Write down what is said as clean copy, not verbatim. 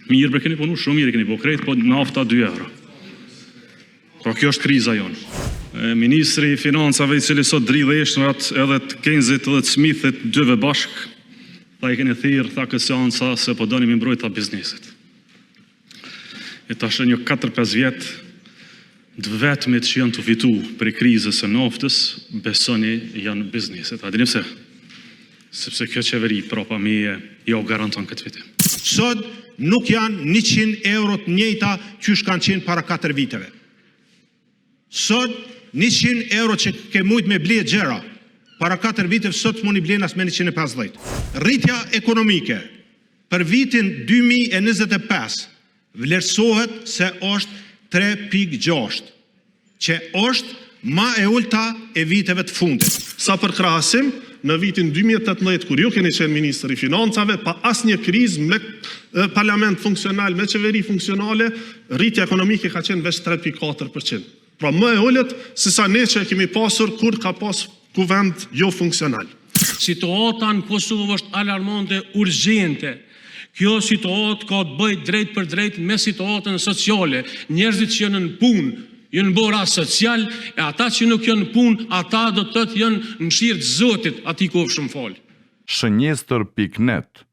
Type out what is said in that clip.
Mirë bre keni punu, shumë mirë keni bo krejt, po nafta 2 euro. Pra kjo është kriza jonë. Ministri i Financave, i cili sot dridh eshtrat edhe të Kejnzit edhe të Smithit, dyve bashkë, tha i keni thirrë, tha këtë seanca se po doni mi mbrojt, tha bizneset. E tash një 4-5 vjet, të vetmit që janë të fitu prej krizës së naftës, besoni janë bizneset. A dini pse? Sepse kjo qeveri prapa meje ja u garanton këtë fitim. Sot nuk janë 100 euro të njëjta qysh kanë qenë para katër viteve. Sot 100 euro që ke mundur me ble gjëra para katër viteve, sot s'mund i blen as me 150. Rritja ekonomike për vitin 2025 vlerësohet se është 3,6, që është më e ulëta e viteve të fundit. Sa për krahasim, në vitin 2018, kur ju keni qenë ministër i Financave, pa asnjë krizë, me Parlament funksional, me Qeveri funksionale, rritja ekonomike ka qenë veç 3,4%. Pra, më e ulët sesa ne që e kemi pasur kur ka pasur Kuvend jofunksional. Situata në Kosovë është alarmante, urgjente. Kjo situatë ka të bëjë drejtpërdrejt me situatën sociale. Njerëzit që janë në punë janë bërë asocialë, e ata që nuk janë në punë, ata do të thotë janë në mëshirë të Zotit, atij i kofshëm falë. Shënjestër pikë net.